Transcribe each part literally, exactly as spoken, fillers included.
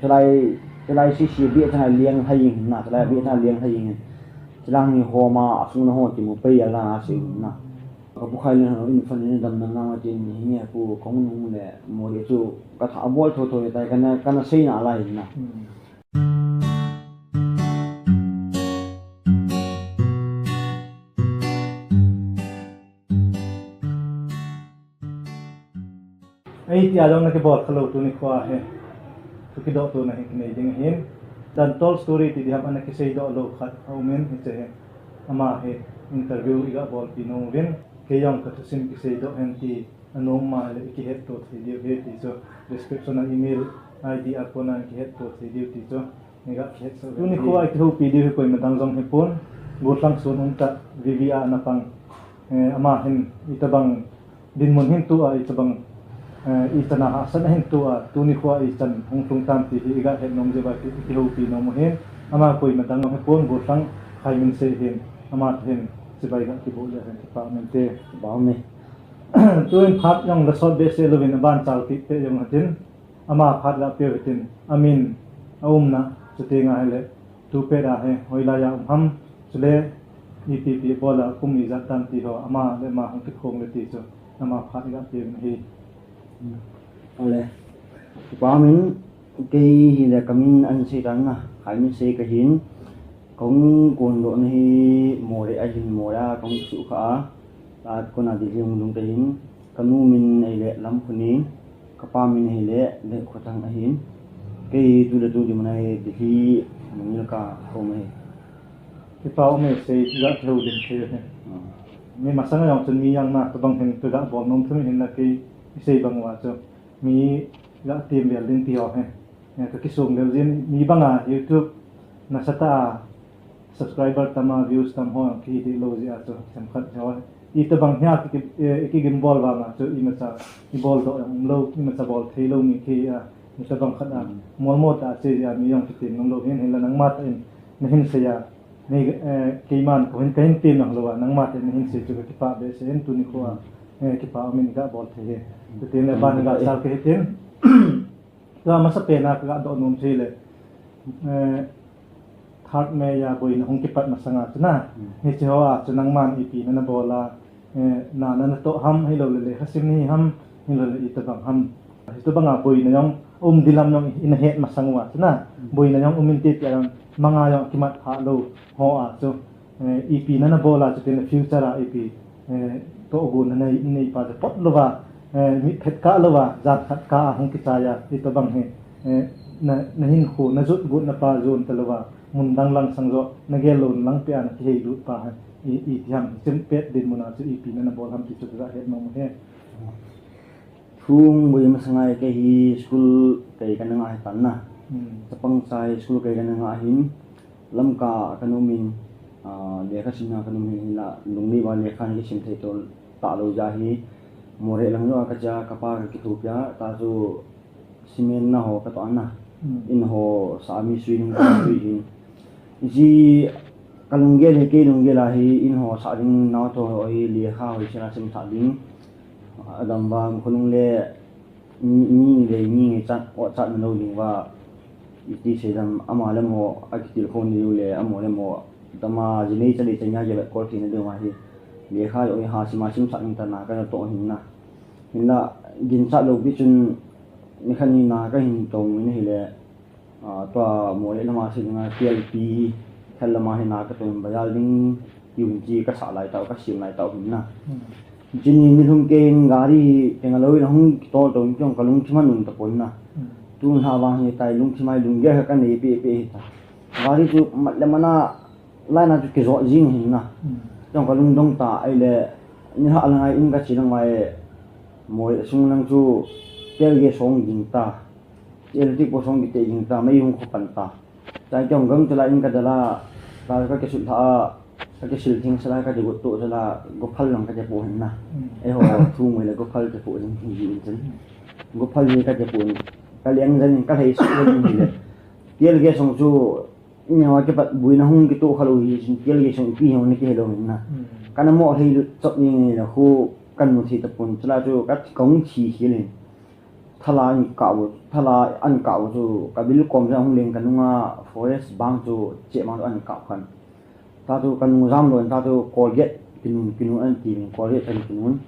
Chulai, chulai sisi bia chang liang hai ing na, chulai bia chang liang hai ing. Chulang ni homa, asung na ho ti mu pei ala a si ing na. Ka bu khai le ho in fan ni dam na na ma tin ni nge ku kong nung le mo le chu ka tha bol tho tho tai kana, kana sei na lai na. Ei, ti a jong na kibol kha lou tuni khoa hi. Thu kidoh tona hi kinei ding ahin. Dan tol story ti diham ana kisei doh lou khat a um in hiche hi. Ama hi interview iga bolpi nom uvin. Kei jong ka thusim kisei doh hen ti anom ma le ikihet to thei diu hi ti chu. Description a email I D a kona ikihet to thei diu ti chu. Iga kihet so. Tuni khoa ikihoupi diu hi koima dang jong hipon. Gollhang sun um ta V V a ana pang. Eh, ama hin itabang dinmun hin tua, itabang, eh, ichan a hahsatna hin tua, tuni khoa ichan hung lhung tam ti hi iga het nom jeh uva ki, kihoupi nom u hin, ama koima dang hipon, gollhang Khaiminse hin, ama hin, chibai ga kibol le hen kipa um inte. Kipa um e. Tuin phat jong la sot behseh louvin aban chal kit peh jong hitin, ama phat ga peh hitin, amin, aumna, chuteng ahile, tu pet a hi, hoilai a um ham, chule, ipi ipi bol a kum ijat dan ti ho, ama le ama hung kikhom le ti chu, ama phat iga peh u ahi. Ole. Kipa um in, kei hile kamin ana sei tan na, Khaiminse kahin, kahung kondoh na hi Moreh ahin, Moreh a kahung suhkhah a, tua kona Delhi hung lhung kahin, kanu min ahile Lamkhonin, kapa min ahile Lekhothang ahin. Kei tu le tu dinmun a hi Delhi Mungil ka um ahi. Kipa um e, sei ga kihoulim thei u hi. Ah. Mi masang a jong chun mi jang na tabang hin kaga bol nom thei u hin na kei isei bang uva chu. Mi ga tem vel ding ti ho hi. Eh, ka kisong lel jin mi banga YouTube nasatah a subscriber tam a views tam ho kihi deh lou jeh a chu themkhat ho. Itabang hia ki, ki, eh, kigim bol vanga chu imacha ibol doh jong um lou, imacha bol thei lou mi kihi a, itabang khat a, mm, molmo tah a che jeh a mi jong kitem nom lou hin, hinla nangma tah in nahin sei a, nei, eh, keiman kahin, kahin tem jong lou a, nangma tah in nahin sei chu ka kipah behseh in tuni khoa, mm, eh, kipa um in iga bol thei hi. Mm. Chutin le, mm, ban iga, okay, chal kahi tin. Tua masapen a kaga doh nom chu hile, eh, third May a boina hung kipat masang a chu na. Hmm. Hiche ho a chu nangman ipi nana bol a, eh, na, nana toh ham, hilou le lekha sim nahi ham, hilou le itabang ham. Hitobang a boina jong um ding lam jong ina het masang uva chu na. Hmm. Boina jong um inte ti a jong manga jong kimat kha lou ho a chu. Eh, ipi nana bol a chutin future a ipi, eh, tohgon nanei, neipa chu pot louva, eh, mit phet kah louva, jan khat kah a hung kichai a, hitobang hi, eh, na, nahinkho, najot got napa jon talouva, mun dang lang sang jo, nagel lou lang peh a nakihei lut pa hi, i, iti ham, hiche pet dinmun a chu ipi nana bol ham ti chu kaga het nom u hi. Thu boi masang a hi kei hi school kei kana ngah hi tan na. Hmm. Chapang cha hi school kei kana ngah hin, Lamka a kana um in, ah, lekha simna kana um in, hinla lungnei uva lekha hi kisim thei to talou jeh a hi, Moreh lang joh a kache a, kapa kakithopi a, tua chu cement na ho katoh a na. Hmm. In ho sah a mi sui ding kasui hin. Hiche kalunggel hi, kei lunggel a hi, in ho sah ding naotho ho hi, lekha hoisel a simsah ding. Adam vang khonung le, mi, mi le mi nge chat, o chat na lou ding uva, iti sei dam, ama le mo, akitilkhou ni lou le, amo le mo, dama jinei chale chanya je le kol thei na ding uva hi. Lekha joh hi ha sim a simsah ding tah na kana toh hin na. Hinla, ginchat lou pi chun, nikhat ni na kahin toh min ahile, ah, tua Moreh lama sei dinga T L P, thal lama hi na katoh in bazar ding, tiu hin chi kasah lai tau, kasem lai tau hin na. Hmm. Chuni nilhum kei hin gari hi, tenga lou in ahung kitol to in kei jong kalungthim anom tapon na. Hmm. Tun ha vang hi tai lungthim a hi lunggel kha kanei peh peh hi ta. Gari chu mat le mana, lai na chu kijot jing hin na. Hmm. Kei jong kalungdong ta, ahile, ni ha lang a in kache lang uva e, Moreh sung lang chu, tel gas hung ging ta. Electric post hung kite ging ta, mei hung kho pan ta. Chai kei jong gangtah a in kadel a, ka, kakisutlha a, kakisil theng sela, kakigot to sela, gophal lang kakipoh hin na. Hmm. Eiho thu ngoi le gophal kipoh hin hi in chen. Hmm. Gophal hi kakipoh in, kaleng jen in, kalhai suh jen in hile. Tel gas hung chu, Neo a kipat boina hung kitoh kha lou hi, chun tel gas hung ipi hung na kihe lou hin na. Hmm. Kana mo thei chop ni ni la khu kan mu thei tapon, chule chu ka, kahung thi khel in. Thala an kap u, thala an kap u chu ka bil kom jong hung leng ka nunga forest bang chu che mang chu an kap khan. Ta chu ka nung jam lou in ta chu Colgate kinung, kinung an ti min Colgate kan kinung.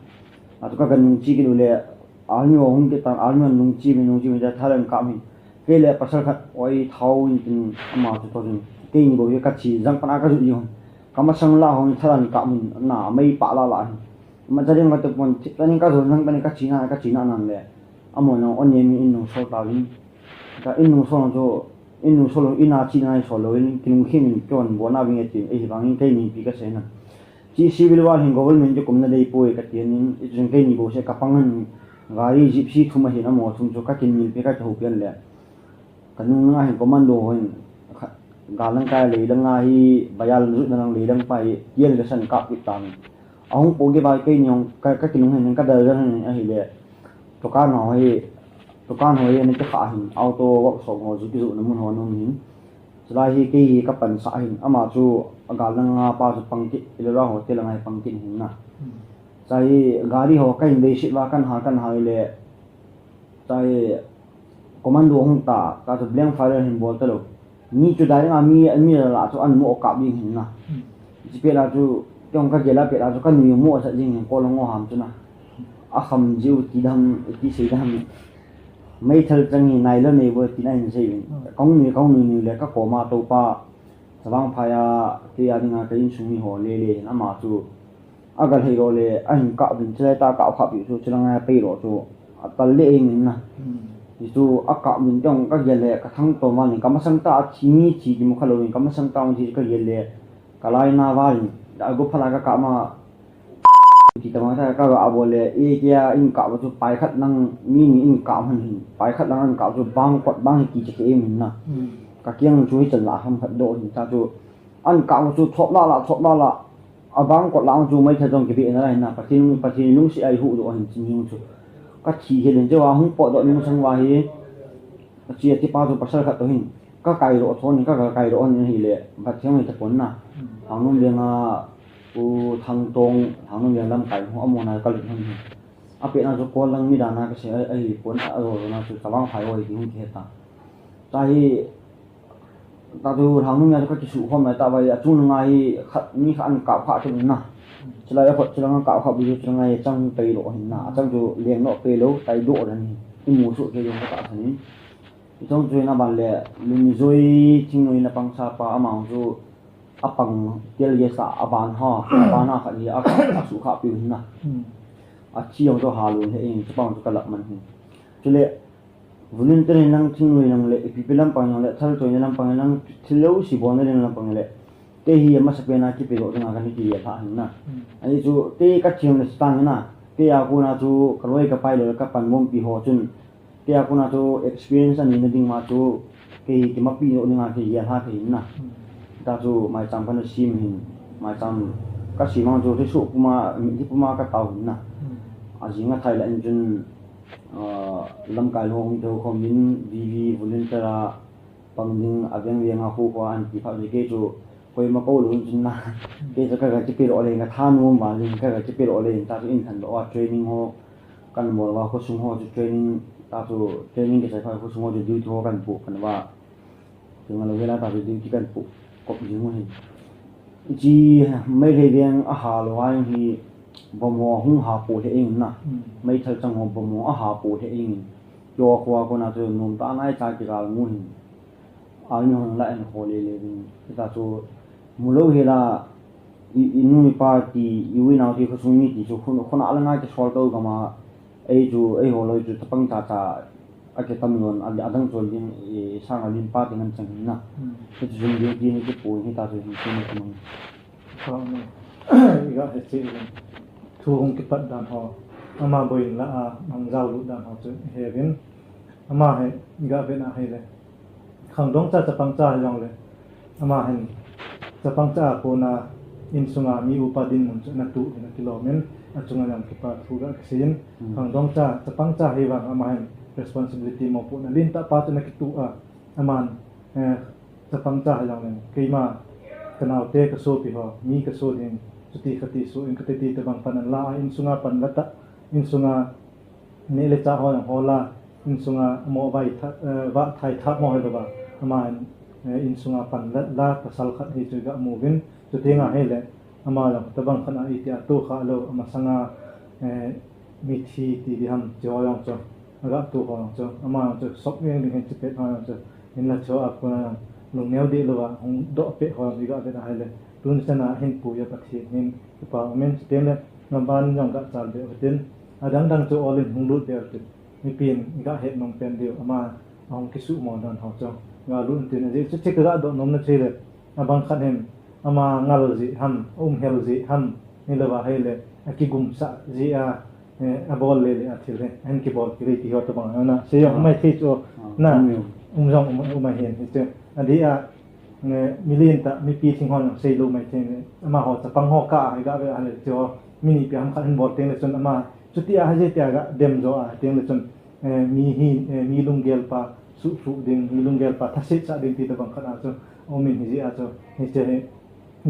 A chu ka, ka nung chi kinung le army ho hung kitan, army ho nung chi min, nung chi min ta thala an kap min. Kei le pasal khat oi thao in tin ama chu to jin. Keini bou hi ka chi jang pana ka ju ji hon. Ka masang la hon thala an kap min na mei pa la la hin. Ma cha ding ka te pon, cha ding ka jong jang pani ka chi na, ka chi na nan le. Amo nang on ne mi in nung sol ta vin. Ka in nung sol chu, in nung sol, in a chi na sol lou in, kinung khin in chon bo na vin e tin, e hi bang in keini pi ka sei na. Chi civil war hin government chu kum na dei poi ka ti in, i chun keini bou se ka pang in, gari jeep si thum a hin amo thum chu ka kin mil pi ka hou pian le. Ka nung nga hin commando ho hin, kha-, gal lang kai lei lang a hi, bayal lut na lang lei lang pa hi, tiel ka san kap kit tan. Ahung po ge ba keini hung, ka, ka kinung hin, ka dal jang hin, ahi le. Tukan ho hi, tukan ho hi, na ki kha hin, auto workshop ho, ju ki ju na mun ho nung hin. Chulai hi, kei hi ka pan sa hin, ama chu, a gal lang a pa chu pang kit, i lo ra ho, te lang a hi pang kit hin na. Sa hi, gari ho, ka hin dei sit va, kan ha, kan ha le, Chai commando hung ta, ta chu blank fire hin bol ta lou. Mi chu dai nga mi, mi la la chu an mo kap ding hin na. Hmm. Chi pe la chu, kei hung ka gel a pe la chu ka nui mo sa jing hin ko lo ngo ham chu na. A kham jiu ti dam, ti sei dam. Meithal chang hi nai lo nei bo ti na hin sei vin. Hmm. Ka hung nui, ka hung nui nui le ka koma to pa. Chavang Phai a, kei a dinga ka insung mi ho le le hin ama chu. A gal hei lo le, a hin kap vin chulai ta kap khap pi chu, chulang a pei lo chu, a tal le ing in na. Hmm. Hi chu, a kap vin chong ka gel le, ka thang to ma ning, ka masang ta a thi mi thi ki mu kha lo ning, ka masang ta a thi ka gel le, ka lai na va ning, a gu phala ka kap ma, ti ta ma ta ka ga a bol le, e kia in kap chu pai khat nang, mi ni in kap han hin, pai khat nang in kap chu bang kot bang hi ki che ke in na. Hmm. Ka kiang chu hi chan la ham khat do hin ta chu, an kap chu thop la la, thop la la, A bang kot lang chu meithal jong kibe na lai na, Pathen, Pathen lungset a i hu doh hin chi ning chu. Ka thi hel in chu a hung pot doh ning sang va hi. A chi a ti pa chu pasal khat to hin. Ka kai ro thon, ka, ka kai ro on hi le, Pathen hi ta pon na. Hang nung le nga, u Thang Tong, hang nung le lam kai ho, a mo na ka lut hon hi. A pe na chu kol lang mi dan na ka se, a, a hi pon, a ro ro na chu, ka bang phai oi ti hung ki he ta. Ta hi, Ta chu Lhangnung a chu ka kisuh khom lai ta vai, a chung nunga hi khat, mi khat an kap kha chu na. Chulai a khot chulang a kap kha bu chu chulang a hi chang tai lo hin na. A chang chu leng no pe lo, tai do dan hi. I mu su ke jong ka ta san in. I chang chu na ban le, Lungjoi Thingnoi na pang sa pa amang chu a pang tel ye sa a ban ha, a ban ha khat hi a kap, a su kha pi hin na. Hmm. A chi jong chu ha lu he in, chu pang chu ka lak man hin. Chule, Volunteer in lang, thingnoi in lang le, ipi pi lampang in lang le, thalchoi na lampang in lang, thil jouse bolna ding lampang in le, kei hi amasa pen a kipe doh dinga kana kigel lha hin na. Hmm. Ahi chu, kei ka thiam le sitang hin na, kei a kona chu, ka loi ka pai le, ka panbompi ho chun, kei a kona chu, experience anei na ding ma chu, kei hi kimapi doh dinga kigel lha thei hin na. Hmm. Ta chu, maicham kana sem hin, maicham ka sem ang chu, thei suh puma, thei puma ka tao hin na. Hmm. Ajing a thai la in chun, Ah, lamkai ho hung thou khom in, V V volunteer a pang ding a veng veng a khu khu a an ti phat ve kei chu, koima kou lou chun na, kei chu ka ga kipe lo le, ka thanom va le, ka ga kipe lo le, ta chu in than lo a training ho kan bol va, khosung ho chu training, ta chu training kichai phat khosung ho chu duty ho kan pu kan va. Kei ngal lo hela ta chu duty kan pu kop jing u hin. Chi Meitei veng a ha lo a hi bomb ho hung ha pu he ing na. Hmm. Meithal chang ho bomb ho a ha pu he ing. Kio khua kona chu nom ta nai cha kigal mu hin. Army hon la en kho le le ding. Kita chu mu lo hela i, i nu i pa ti, i u i nau ti khosung mi ti chu khun, khun a la ngai ti sol to gama. Ei chu, ei ho loi chu chapang cha cha a kitam lon, a, adang chol ding, i, sang a lim pa ding an chang hin na. Hmm. Chu chu jing ding ti ni chu pu ni ta chu hin chu ni chu mang. Ka ni. I ga he che in. Thu hung kipat dan ho. Ama boi in la a, mang jao lut dan ho chu he vin. Ama he, i ga ve na he le. Khangdong cha chapang cha hi jong le. Ama hin, chapang cha a kona insunga mi upa dinmun chu na tu hi na kilom in, a chunga jong kipa thu ga kisei in, hmm, khangdong cha, chapang cha hi vang ama hin responsibility mopohna lentah pa chu na kitu a, aman, eh, chapang cha hi jong le, keima, ka naote ka sopi ho, mi ka so ding, chuti khati so in ka titi te bang pan an la a, insunga pan la ta, insunga neh le chah ho jong ho la, insunga mo vai tha, eh, va thai tha mo hi lo va. Ama, eh, insunga pan la, la pasal khat hi chu ga mu vin. Chu tinga hi le, ama la ta bang khat a iti a tu kha lo, ama sanga, eh, mithi ti di ham, chu ho jong chu. Aga tu ho jong chu. Ama jong chu, sok nge ding hin chu pet ho jong chu. In la chu a kuna lungneo di lo va, hung do pet ho jong chu ga vet a hi le. Tun sana hin pu ya Pathen hin, kipa umin chu tin le, ngam ban jong ga chal be tin. Adang dang chu olin hung lut be tin. Mipin ga het nom pen diu, ama ahung kisuhmo dan ho chu. Ga lut tin ajeh chu, chu ka ga doh nom na chu le. Abang khat hin, ama ngal ji ham, um hel ji ham, ni lo va hi le, akigum sa ji a, eh, abol le le a thil le, ahin kibol kiri ti ho to bang na. Se jong mai thei chu, na, um jong um, um a hin, hi chu. Adi a, eh, milen ta, mipi thing hon sei lo mai thei le. Ama ho chapang ho ka, hi ga ve a le, chu, mi ni pi ham khat hin bol teng le chun ama, chuti a, hi ti a ga dem jo a, teng le chun, eh, mi hi, eh, mi lunggel pa, suh suh ding, mi lunggel pa, thasit sa ding ti ta bang khat a chu, um in hi ji a chu, hi che hi,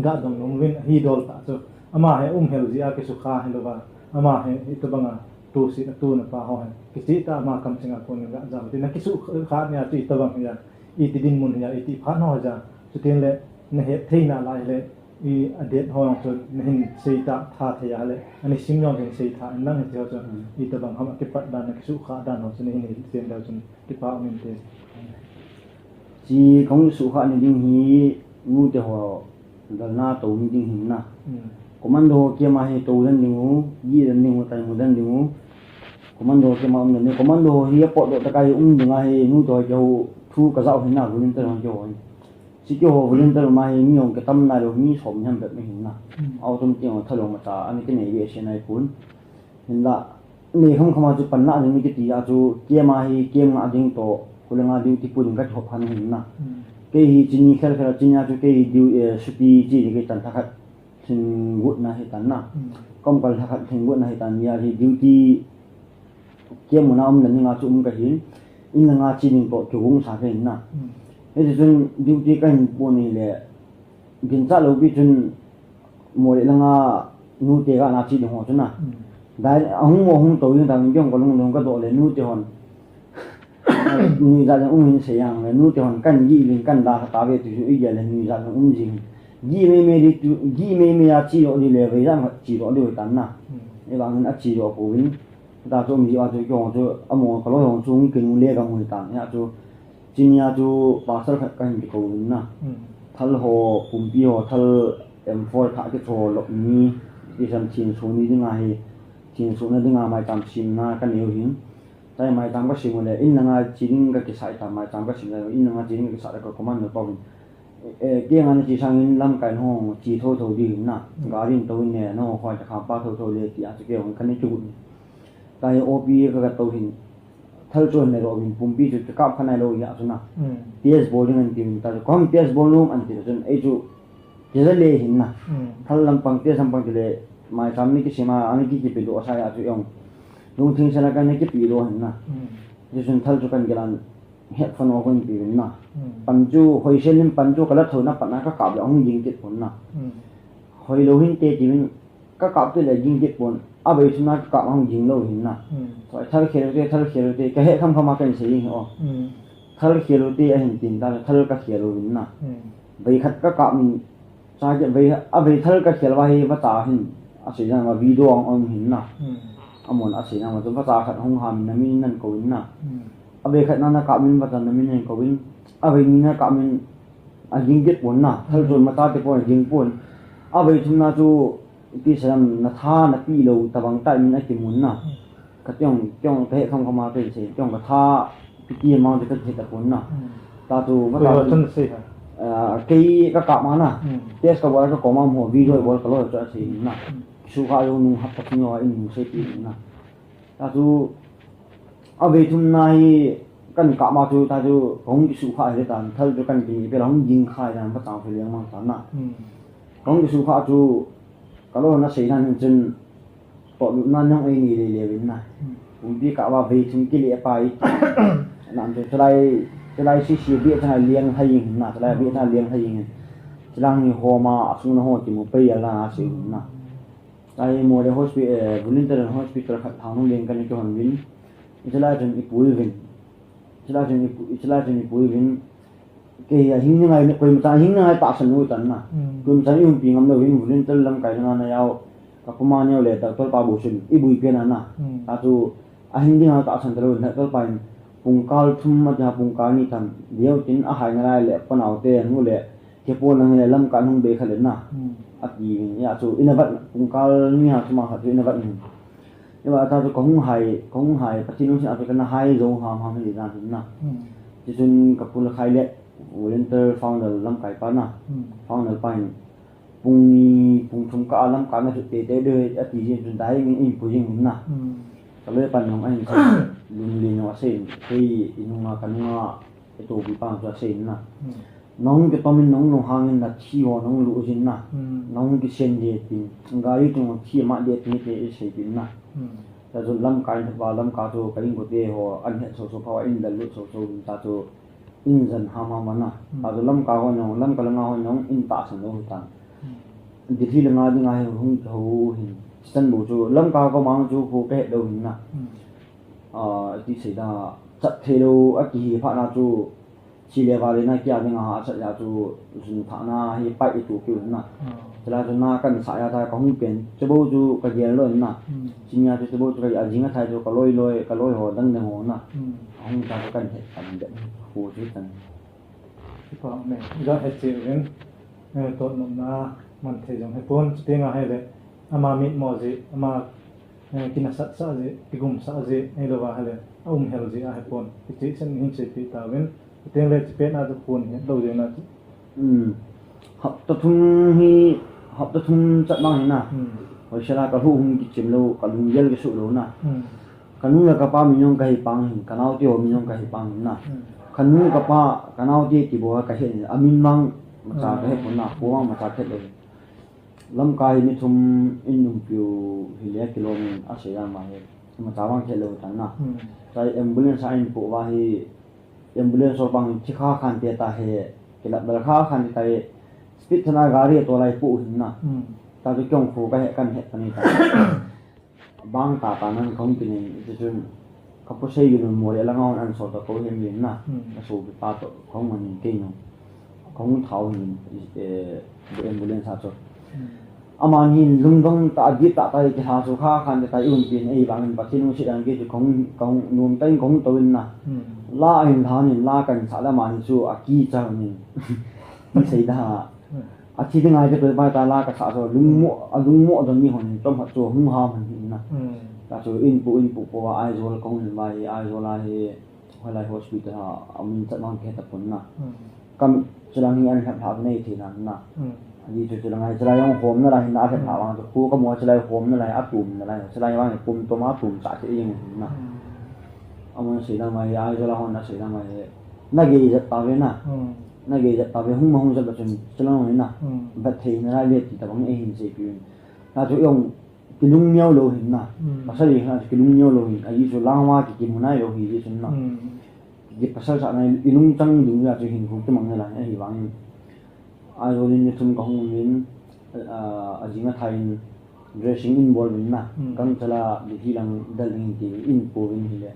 ga dong nom vin, hi dol ta chu, ama hi um hel ji a kisukha hi lo va, ama hi, hi ta bang a, tu si a tu na pa ho hi, kichi ta ama kam ching a kon ga ja, ti na kisukha ni a chu i ta bang hi a, i ti din mun hi a, i ti pha no ja, chu tin le, na het thei na lai le, I a det ho jong chu nahin sei ta tha thei a le, ani sim jong hin sei tha, in lang hin sei ho chu, i ta bang ham a kipat dan, na kisukha dan ho chu nahin sei dan chu kipa um inte. Chi kong sukha ni ding hi, nu te ho, dal na to ni ding hin na. Commando ho kia ma hi to dan ding u, gi dan ding u, tai mu dan ding u. Commando ho kia ma um dan ding, commando ho hi a pot do ta kai um ding a hi, nu te ho kia ho, thu ka zau hin na, gu nin ta jong kia ho. Chi keiho volunteer ma hi mi hung kitam nai lou, mi som ni ham bep mi hin na. Auto mi keiho thalou ma cha, ani kinei ve se nai pon. Hinla, nei kham kham a chu pan na ni kiti a chu, kei ma hi, kei ma ding to, kule nga duty pun ka thop han hin na. Kei hi chini khel khel a chini a chu kei hi du, eh, supi chi ni kei tan tha khat. Thing got na hi tan na. Kom kal tha khat thing got na hi tan, mi a hi duty kia mun a um na ni nga chu um ka hin. In na nga chi ding to ki hung sa ka hin na. He chu chun duty ka hin pon ni le. Gin cha lou pi chun mo le la nga nu te ga na chi ding ho chu na. Dai a hung mo hung to yin ta min jong ka lung lung ka do le nu te hon. Nui za jong um hin sei ang le, nu te hon kan gi ling kan da kha ta ve tu ju i ya le nui za jong um jing. Gi me me di tu, gi me me a chi lo di le ve za ma chi lo di ve tan na. E bang a chi lo ko vin. Ta chu um ji a chu ki hong chu, a mo ka lo hong chu hung kin le ka mu tan ya chu. Chin ya chu pasal khat ka hin ki ko vin na. Thal ho, pumpi ho, thal M four kha ki tho lo ni. Ki san chin su ni ding a hi. Chin su na ding a mai tam chin na ka neu hin. Chai mai tam ka sim le, in langa chi ding ka kisai tam mai tam ka sim le, in langa chi ding ka kisai le ka command no pau hin. Eh, kei nga na chi sang in lamkai no chi tho tho di hin na. Gari in to in ne, no khoi ta kham pa tho tho le ti a chu kei hong ka ni chu ni. Ta hi O P ka ka to hin. Thal chu ne ro hin pumpi chu ka kap kha nai lo ya chu na. T S bol ding an ti hin ta chu. Kom T S bol lum an ti chun. Ei chu Ti le hin na. Thal lampang te sampang ti le mai tam ni ki sima, ani ki kipi do sa ya chu yong. Lungthim sela ka ni kipi do hin na. Ti chun thal chu kan gelan het fan o kon pi hin na. Pan chu hoi sel in pan chu ka la tho na pan a ka kap le hung ging kit pon na. Hoi lo hin te ti min ka kap ti le ging kit pon. A bei chu na ka kap hung ging lo hin na. Thal khel te, thal khel te, ka he kham kham a kan sei hin o. Thal khel te a hin tin ta, thal ka khel lo hin na. Vei khat ka kap min, cha ke vei, a vei thal ka khel va hi va ta hin, a sei na ma video ang ang hin na. A mon a sei na ma chu va ta khat hung ham na min nan ko hin na. A vei khat na na kap min va ta na min nan ko hin. A vei ni na kap min a ging get pon na. Thal chu ma ta te pon a ging pon. A vei thum na chu ti sa lam na tha na pi lo ta bang ta min a ki mun na. Ka tiong, tiong ka he kham kham a ka sei, tiong ka tha, piti mang te ka he ta pon na. Ta tu, ma ta tu. Ah, kei ka kap ma na. Test ka bol ka ko ma mo, video bol ka lo cha sei na. Su kha lo nu hap ta nyo in nu sei pi na. Ta tu, a vei thum na hi kan kap ma tu, ta tu, kong ki su kha he ta, thal tu kan ki pe la hung ging kha ya, ma ta fe liang mang ta na. Kong ki su kha tu, ka lo na sei na nin chun, Tawh luhna nang ei ni lele vin na. Pumpi kah va vei thum kile pai. Nam chu chalai, chalai sisi bia chang liang hai ing na, chalai bia chang liang hai ing. Chalang ni homa, asung na ho ti mu pai ala na si na. Chai mo le hospital, eh, volunteer hospital khat thang nung liang kan ki hon vin. Chalai chun i pui vin. Chulai chun ipu, chulai chun ipu uvin, kei hi ahing ningai, koima chan ahing ningai tahsan lou tan na. Hmm. Koima chan iumpi ngam lou uvin, volunteer lamkai langa na jao, ka puma neo le doctor pa bou chun, ibui pen a na. Hmm. Tua chu, ahing dinga tahsan talou, doctor pa in, pungkal thum atia pungkal ni tham, deu tin ahai nalai le, panao te, nu le, Keipo lang le lamkai hung bei kha le na. Hmm. Ati, hia chu, ina vat, pungkal ni a thum a khat chu ina vat in. Ina vat a chu kahung hai, kahung hai, Pathen lungset a chu kana hai jou ham ham hi dan hin na. Hmm. Tichun ka pu Lakhai le, volunteer founder lamkai pa na. Hmm. Founder pa hin, pung ni, pung thum kah a lamkai na chu tete de, ati jin chun dai in, in pu jing na. Hmm. Ka loi pan nung ahin sa, lung li nung asei, kei, inunga, kanunga, itopi pa chu asei na. Hmm. Nahung kitom in nahung lunghang in nathi ho nahung luh jin na. Hmm. Nahung kisen je tin. Gari chung thi ma de tin te isei tin na. Hmm. Tua chu lamkai in thapa lamkai chu ka inkote ho an het soso pha in dal lut soso in tua chu in jan ham ham na. Hmm. Tua chu lamkai ho nahung lamkai langa ho nahung in tahsan lou hi tan. Hmm. Delhi langa dinga hi hung ho hin. Chan bou chu lamkai ko mang chu ko ka het lou hin na. Hmm. Ah, ti sei da, chat thei lou, akihi phat na chu, chi le vale na kia dinga ha chat ya chu, jun thah na hi pai itu kiu na. Hmm. Chulai chu na kan sa ya ta ka hung pen, chu bou chu ka gel lou na. Hmm. Chi nia chu, chu bou chu ka ajing athai chu ka loi loi, ka loi ho dang dang ho na. Hmm. Ahung ta chu kan he kan de, ko chu kan. Kipa me, ga he che ven, eh, tot nom na, man thei jong he pon, chu te nga he le, ama mit mo ji, ama Eh, kinasat sah jeh, kigum sah jeh, ahilou va ahile, aum hel jeh ahi pon. Hiche sen hin seipeh tauvin, chuteng le chupet na chu pon hi lou jeng na chu. Hmm. Hapta thum hi, hapta thum chat bang hi na. Hmm. Hoisel a ka lhu hung kichim lou, ka lunggel kisuh lou na. Hmm. Ka nu le ka pa min jong ka hepang hin, ka naote ho min jong ka hepang hin na. Hmm. Ka nu ka pa, ka naote ti bou a ka he, amin mang macha ka he pon na, ko mang macha ka he lou. Lamkai hi ni thum in umpiu hile kilom in asei dan ma hi. Imacha vang khelou tan na. Hmm. Chai ambulance a in pu va hi ambulance ho bang thi kha khan te ta he. Kilap dal kha khan te ta he. Speed thana gari to lai pu hin na. Hmm. Ta chu kyong khu ka he kan he ta ni ta. Bang tata nan kahung kinei, tichun ka pu Seiyun mo le langa hon an sol ta ko hem lin na, hmm, ka sopi pa to kahung man in kei nung, kahung thau hin, eh, ambulance a chu. Hmm. Aman hin lungdong tah, adih tah tah, kei ha chu kha khan te ta i un tin, ei bang in Pathen lungset dan kei chu kahung, kahung nom tah in kahung tou in na. Hmm. La ahin lhan in la kan sa le aman chu akicha in. Ti sei da. Hmm. Athi ding ngai te pai ta la ka sa so lungmo, alungmo don ni hon chom ha chu hung ha man hin na. Hmm. Ta chu in pu, in pu po a Aizawl kong in vai Aizawl a hi hoilai hospital a amin chat mang ke ta pon na. Hmm. Kam chulang hi an lhap lhap nei thei na na. Hmm. Ani chu chulang ai chulai jong hom na lai hin na lhap lhap ang chu ko ka mo chulai hom na lai atum na lai chulai jong kum tom atum cha te jing na. Hmm. Amun sei na mai Aizawl a hon na sei na mai na gei jat ta ve na. Hmm. Na gei jat ta ve hung ma hung jat ba chun chulang na. Hmm. Bat thei na lai le ti ta bang e hin sei pi. Na chu jong kilung neo lou hin na. Hmm. Pasal hi na kilung neo lou hin. Ahi chu lang ma ki kimu nai lou hi ji chun na. Hmm. Ki pasal sa na ilung chang ding ya chu hin hu tu mang na la ahi vang. Aizawl in ni thum ka hung in, ah, ajing athai in dressing in bol in na. Hmm. Gangtala Delhi lang dal in ti in pu in hile.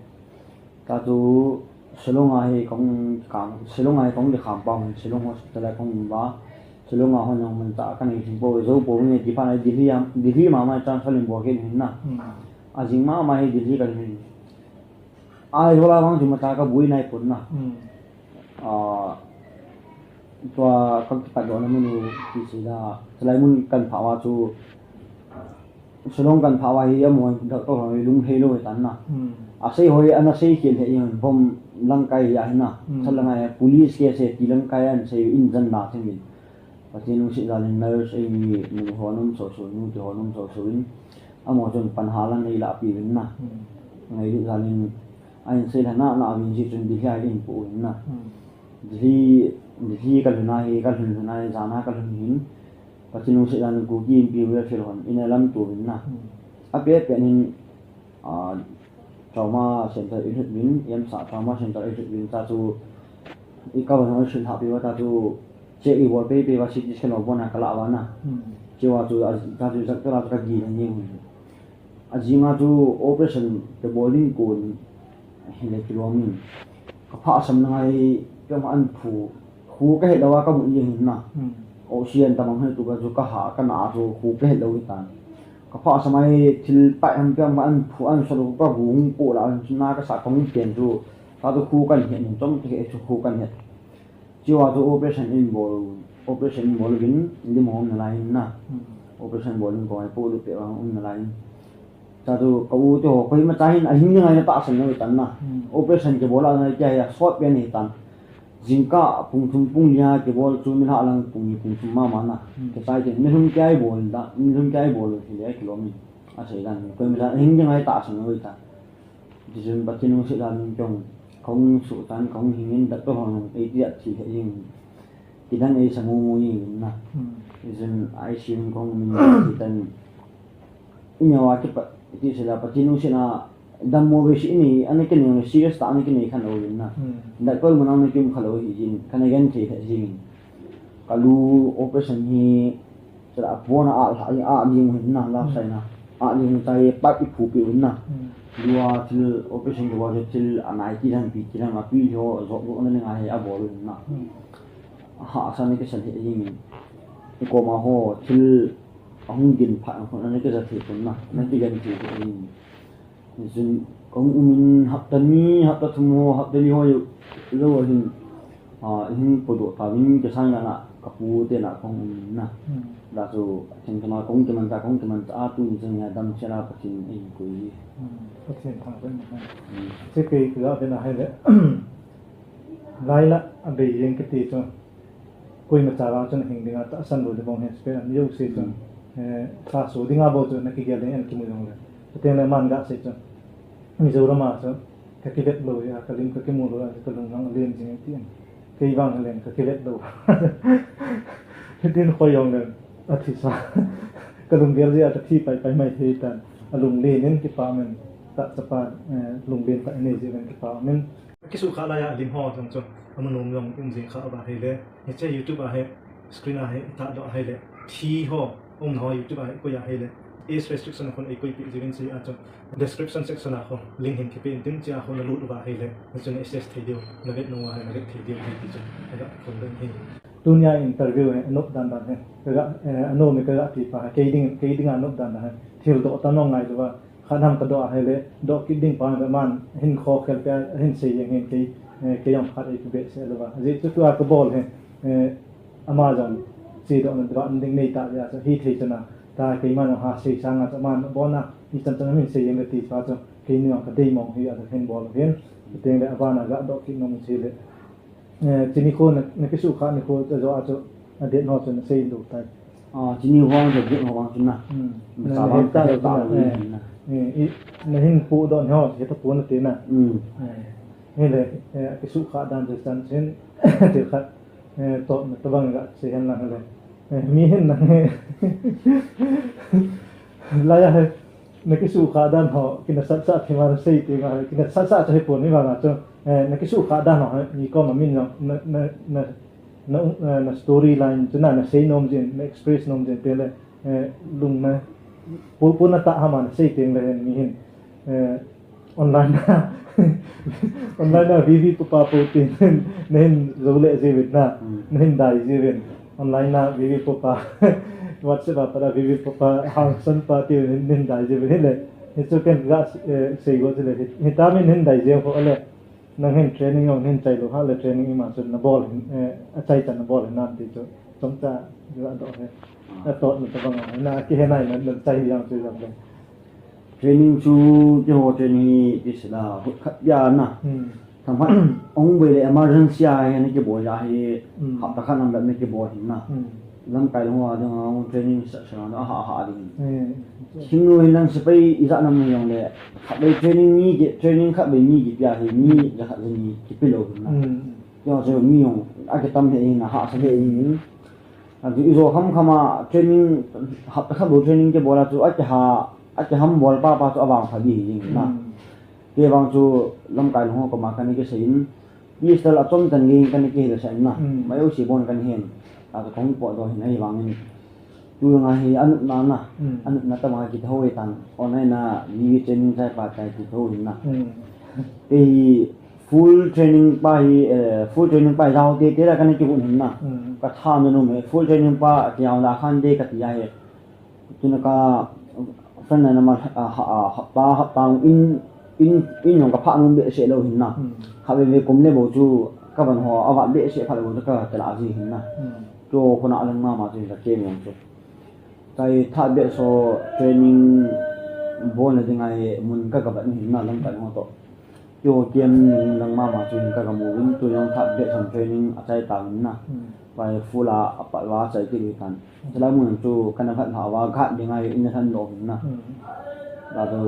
Ta chu Shillong a hi kong kang, Shillong a hi kong di kham pang, Shillong hospital a kong ba, Shillong a hon jong man ta ka nei thim po, zo po ni ti pha na Delhi a, Delhi ma ma transfer in bol ke ni na. Hmm. Ajing ma ma hi Delhi ka ni. Aizawl a vang chu ma ta ka bui nai pon na. Hmm. Ah, tua ka kipat doh na mun u ti sei da, chulai mun kan pha va chu, Shillong kan pha va hi, amo doctor ho hi lung hei lou hi tan na. Hmm. Asei hoi, ana sei khel he, in vom lang kai hi a hi na. Hmm. Chal lang ai, police case he, ti lang kai an sei in jan na thing in. Pathen lungset jal in nurse ei mi, nu ho nom so so, nu ti ho nom so so in. Amo chun pan ha lang ei la pi vin na. Hmm. Ngai lut jal in, a in sei la na, na vin ji chun Delhi a in pu in na. Hmm. Delhi, Delhi ka lhun a hi, ka lhun lhun a hi, jan a ka lhun hin. Pathen lungset dan Kuki Inpi Welfare hon, in a lam tu vin na. Hmm. A pe pe hin, ah, trauma center i lhut vin, yam sa trauma center i lhut vin, ta chu, i ka van hon sil ha pi va ta chu, che i bol pe pe va C T scan lo bon a ka la va na. Hmm. Che va chu, a, ta chu, sa ka la ka gi na ni hun. Ajing a chu operation te bol ding kon, hin le kilom in. Ka phah sam na ngai, pia ma an phu, khu ka het lou a ka mu jing hin na. Hmm. Oxygen tamang he tu ka chu ka ha, ka na chu khu ka het lou hi tan. Ka phah sam ai thil pai an pia ma an phu an sa lou ka bu hung pu la an na ka sa kong pen chu. Ka tu khu kan het, chom te chu khu kan het. Chiwa chu operation in bol, operation in bol vin, lim hom na lai hin na. Hmm. Operation bol in ko ai pu lu pe ang um na lai hin. Cha tu ka u te ho, koima cha hin, a hing ngai na ta san ngai tan na. Hmm. Operation ke bol a ngai kya ya, sot pe ni tan. Jingkah pung thum pung lia ke bol chu min ha lang pung ni pung thum ma ma na. Hmm. Ke sai ke, ni lhum kya i bol da, ni lhum kya i bol hi le ke lo mi. A sai dan, koima cha hing ngai ta san ngai ta. Jijun Pathen u se dan jong, kong su tan, kong hing in dat to hong, ei ti at thi he jing. Kidang ei sa mu mu jing na. Hmm. Jijun ai si kong min ti tan. Inya wa ki pa, ti se la Pathen u se na, dam mo ve si ni, ani ki ni serious ta ani ki ni khan o jing na. Hmm. Dat ko mo nang ni kim khalo hi jing, kana gen thi he jing. Ka lu operation hi, sila a pon a, a, a, a ding hin na, la Hmm. sai na. A ding tai pat i phu pi un na. Hmm. Lua thil operation ke wa thil a nai ti dan pi ti dan a pi jo jo lo na nga he a bol un na. Hmm. A ha sa ni ke san he jing. I ko ma ho thil a hung din pha ko na ni ke sa thi kun na. Na ti gan thi ko jing. Jun kong um in hapta ni, hapta thum ho, hapta li ho yo, lo hin, a, hin podo ta vin ke sang na, ka pu te na kong um na. Hmm. Da chu, thing kana kong ke man ta, kong ke man ta, a tu ni jeng ya dam chela Pathen ei ko ji. Hmm. Pathen thang pen na. Hmm. Che ke ke la pen na hai le. Lai la, a bei jeng ke ti chu. Koima cha vang chun hing dinga tahsan lou ding bang hi, spe an yo se chun. Hmm. Eh, sa so dinga bou chun na kigel ding an kimu jong le. Chuteng le aman ga sei chun. Mizoram a chun ka kivet lou a, ka lim ka kimu lou a, ka lung lang len jing ti an. Kei vang len ka kivet lou. Hitin khoi jong le a thi sa. Ka lunggel jeh a ka thi pai pai mai thei tan. A lunglen in kipa men. Ta chapa, eh, lunglen ta nei jeh in kipa men. Kisukha lai a lim ho jong chu, amun um jong um jing kha ava hile, hiche YouTube a hi, screen a hi, ita doh hile, thi ho, um ho YouTube a hi, koi a hile, age restriction a khun ei koi pi jing in si a chu, description section a khun, link hin kipe in tin chi a khun na lut uva hile, hichun access thei diu, na vet nung uva hi, na vet thei diu, hi ti chu, aga khun ding hi. Tunia interview hi, anop dan dan hi, kaga, eh, anom hi kaga ti pa, kei ding, kei dinga nop dan dan hi, thil doh ta nong ngai uva, Khat ham ka doh a hile, doh kit ding pa ka man, hin kho khel pe a, hin sei jeng hin kei, eh, kei jong khat ei kibe se lou va. Ajeh chu tua ka bol hi, eh, ama jong che doh na ba ding nei ta ve a chu, hithei chana, ta keiman jong ha sei sanga chu aman bol na, ichan chan hin sei jeng ka ti pa chu, keini jong ka dei mong hi a chu hin bol hin, teng le aban a ga doh kit nom che le. Eh, chini kho na, na kisukha ni kho, ajo a chu, adet no chu na sei lou tai. Ah, chini ho ang chu, adet no ang chu na. Hmm. Na sa na bang het ta ta lou ta ta lou eh. Ni na. Eh, i, na hin pu don ho, heta pu na te na. Hmm. Eh, hile, eh, kisukha dan chu chan chin, te khat, eh, to na tabang ga sei hen lang le. Eh, mi hin lang he. Laiya he. Na kisukha dan ho, kinasat sat thei ma na sei ti ma, kinasat sat chu hipon ni vang a chu, eh, na kisukha dan ho, ni koma min jong, na, na, na, na, eh, na story line chu na, na sei nom jin, na express nom jin te le, eh, lung na, pu, pu na ta hama na sei teng le ni hin, eh, online na, online na V V papa po tin, na hin jo le jivin na, Hmm. na hin dai jivin. Online na V V papa, WhatsApp a pat a V V papa, hangsan pa ti nin, nin dai jeng hile. Hichu ken ga, eh, sei go chule. Hi, hitamin nin dai jeng ho le. Nang hin training jong nin chai lou ha le training ima chu na bol hin, eh, achai chan na bol hin nam ti chu. Chomcha ga doh he. Atot na tabang a. Na kihe nai na, na chai jong chu jong le. Training chu, keiho training hi, ti sila, hot khat pia na. Hmm. Thangphat, ong bei le emergency a hi, na kibol a hi, Hmm. hapta khat nam bep na kibol hin na. Hmm. Lamkai lung a ding a, ong training sa, sa na, aha, aha ding. Hmm. Sing lu hin lang sepai ijat nam jong le, khat bei training ni ki, training khat bei ni kipia hi, ni ja khat ni kipe lou hin na. Hmm. Keiho chu mi jong, akitam he hin na, hahsa he hin. Atu ijo kham kham a training, hapta khat bou training kibol a chu, akiha, akiham bol pa pa chu avangpha di hi jing na. Hmm. Kei vang chu lamkai lung ho koma kana kisei in, pistol achom chan gei kana kihilsa in na. Hmm. Mai u si bon kana hin. Atu kong po doh hin ahi vangin. Tu nga hi anupna na. Hmm. Anupna tama kithou hi tan. Online a V V training chai pa chai kithou hin na. Hmm. Kei hi Full training pa hi, eh, full training pa hi jao te te la kana kihun hin na. Hmm. Ka tha na nu me full training pa ti jao la khan de ka ti a hi. Tuna ka friend na ma, a, ha, a, hapta, hapta in, in, in jong ka pha nu be se lo hin na. Hmm. Ha be be kum le bo chu ka van ho a va be se pha lo chu ka te la ji hin na. Hmm. Chu ko na lang ma ma chu ka ke mi chu. Chai tha be so training bol na ding a hi mun ka ka bat hin na lang ka ho to. Keiho kiam nung lang mama chu hin ka gamu vin, tu jong thah beh sam training a chai ta vin na. Hmm. Vai full a, a pat va chai kit hi tan. Hmm. Chulai mun chu kana phat lha va ghat ding a hi in a than lo vin na. Hmm. La tu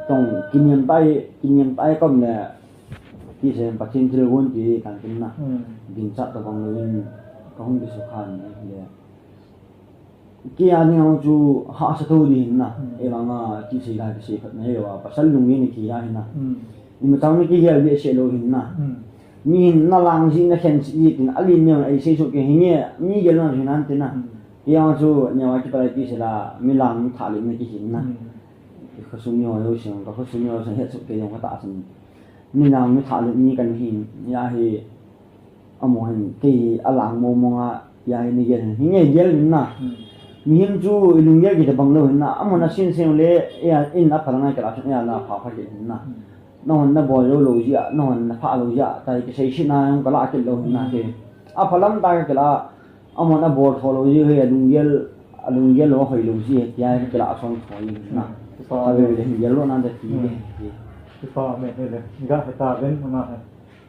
tong kiniam tai, kiniam tai kom le. Ti sen Pathen thil gon ti tan tin na. Hmm. Din chat ta bang lo vin ka hung ki su khan le. Kei a ding a chu hahsa tho ding hin na. Hmm. Ei vang a kisei la kisei khat na hi lo a, pasal lungin kei a hin na. Hmm. Ima chang na kihel behseh lou hin na. Hmm. Mi hin na lang jeh na khen jeh tin a lin neo ei sei soh kei hi nge, mi gel na hin an tin na. Hmm. Kei a chu neo a kipa lai kisei la, mi lang mi thah le na kihin na. Hmm. Ka khosung neo lo sing, ka khosung neo lo sing het soh kei jong ka ta sing. Mi lang mi thah le mi kan hin, ya hi. Amaho hin kei hi a lang mong mong a, tia hi ni gel hin. Hi nge gel hin na. Hmm. Mihem chu i lunggel kiti bang lou hin na. Amaho na sin seng le, e a, in a pha lang a kila chun, e a na pha pha kit hin na. Hmm. Nahon na bol lou lou jeh a, nahon na pha lou jeh a, tai kisei sit na jong ka la kit lou hin na. Hmm. Kei. A pha lam ta ka kila, amaho na bol tho lou jeh hi, a lunggel, a lunggel lou hoi lou jeh, tia hi ka kila a song tho hin na. Hmm. Ka ve ve hin gel lou na da ti. Hmm. Kei. Kei pa me he le, ga he ta ven na he.